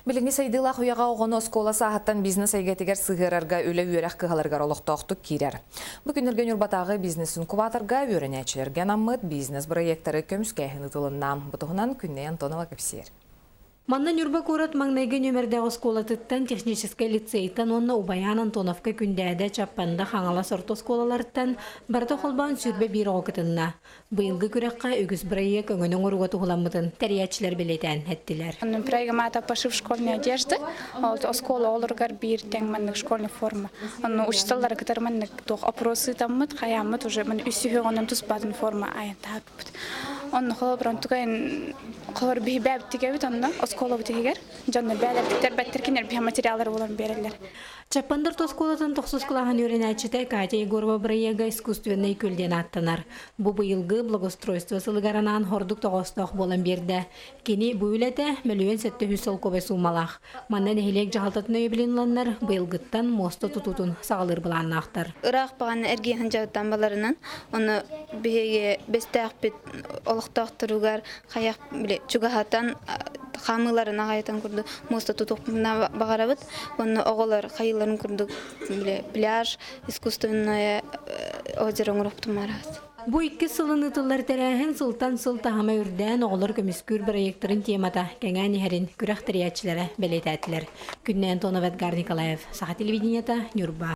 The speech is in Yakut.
Билиҥҥи сайдыылаах үйэҕэ оҕону оскуола сааһыттан бизнес эйгэтигэр сыһыарарга үлэ-үөрэх кыһаларыгар олохтоохтук киирэр. Бу күннэргэ Ньурбатааҕы бизнес-инкубаторга үөрэнээччилэргэ анаммыт бизнес-бырайыактары көмүскээһин ыытылынна. Бу туһунан Күннэй Антонова кэпсиир. Манна Ньурба куорат маҥнайгы нүөмэрдээх оскуолатыттан, техническэй лицейтэн уонна Убайаан Антоновка Күндээдэ, Чаппанда, Хаҥалас орто оскуолаларыттан барыта холбоон 21 оҕо кытынна. Быйылгы күрэххэ үгүс бырайыак өҥөнү оҥорууга туһуламмытын тэрийээччилэр бэлиэтээн эттилэр. Проект пошив школьной одежды. Ол оскуола оҕолоругар биир тэҥ маннык школьная форма. Онно учителлары кытары маннык туох опрос ыытаммыт, хайааммыт уже мин үс сүһүөҕүнэн туспатын форма айан таһаарбыппыт. Онно холобуран тугайын холор биһи бэбиттигэбит онно оскуолабыт иһигэр дьоннор бээлэрбиттэр бэттэр кинилэр биһи материаллары булан биэрэллэр. Чаппандар оскуолатын тохсус кылааһын үөрэнээччитэ Катя Егорова бырайыага искусственнай күөл диэн ааттанар. Бу быйылгы благоустройство сылыгар анаан ордук тоҕоостоох буолан биэрдэ. Кини бу үлэтэ 1 700 солкуобай суумалаах. Манна нэһилиэк дьаһалтатын өйөбүлүн ыланнар быйылгыттан муоста тутуутун саҕалыыр былааннаахтар. Ыраах баҕаны эргиэн дьаһалтан баларынан, оны биһиги бэстээхпит олохтоохторугар хайах чугаһатан хаамыыларын аҕайытан курдук муоста тутуохпутуна баҕарабыт. Онно оҕолор хайыыларын курдук пляж, искусственное озеро оҥоруохпутун баҕарабыт. Бу иккис сылын ыытыллар тэрээһин сылтан сыл таһыма үрдээн оҕолор көмүскүүр бырайыактарын темата кэҥээн иһэрин күрэх тэрийээччилэрэ бэлиэтээтилэр. Күннэй Антонов, Эдгар Николаев, Саха телевидениета, Ньурба.